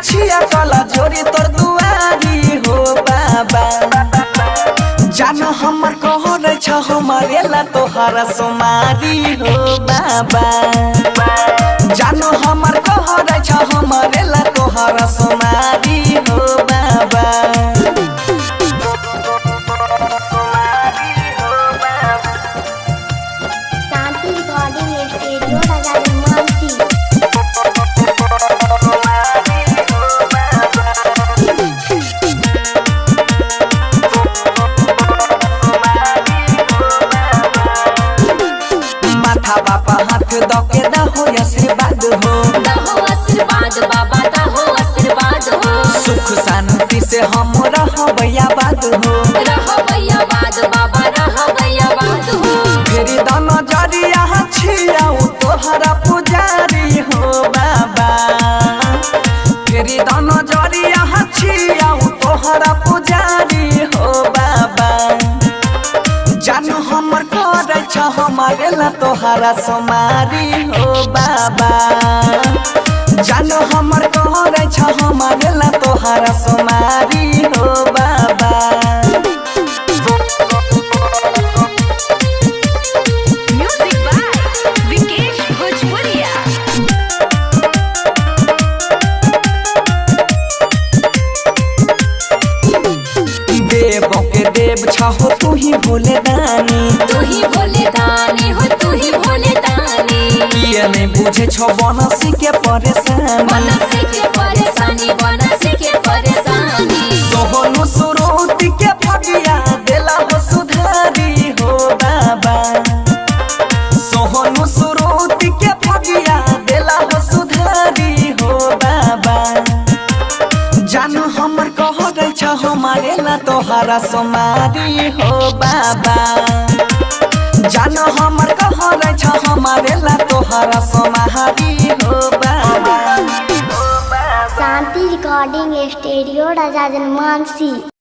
छिया कला जोरी तोर दुआरी हो बाबा। जान हमर कहर छ हमारे ला तोहरा सोमारी हो बाबा। जान हमर कहर छ हमारे ला तोहरा सोमारी हो बाबा। शांति रिकॉर्डिंग स्टूडियो राजा मानसी। माथा बापा हाथ दके दहो आशीर्वाद हो, दहो आशीर्वाद बाबा दहो आशीर्वाद हो। सुख शांति से हम रहबै आबाद हो, रहबै आबाद बाबा रहबै आबाद हो। फेरी दन जरिया छिया तोहरा पुजारी हो बाबा। फेरी दन जरिया छिया तोहरा पुजारी हो बाबा। जान हमर करे छ हमारे ला तोहरा सोमारी हो बाबा। जान हमर करे छ हमारे ला तोहरा सोमारी हो बाबा। Music by Vikesh Bhojpuria. देव के देव छहो तू ही भोले दानी, तू ही भोले दानी हो तू ही भोले दानी। किए नहीं बुझे छो बनसी के परेशानी, बनसी के परेशानी बनसी के परेशानी। सोहनु सुरोती के फगिया देला हो सुधारी हो बाबा। सोहनु सुरोती के फगिया देला हो सुधारी हो बाबा। जान हमर कहर छ हमारे ला तोहरा सोमारी हो बाबा। जान हमर कहर छ हमारे ला तोहरा सोमारी हो बाबा। शांति रिकॉर्डिंग स्टूडियो राजा मानसी।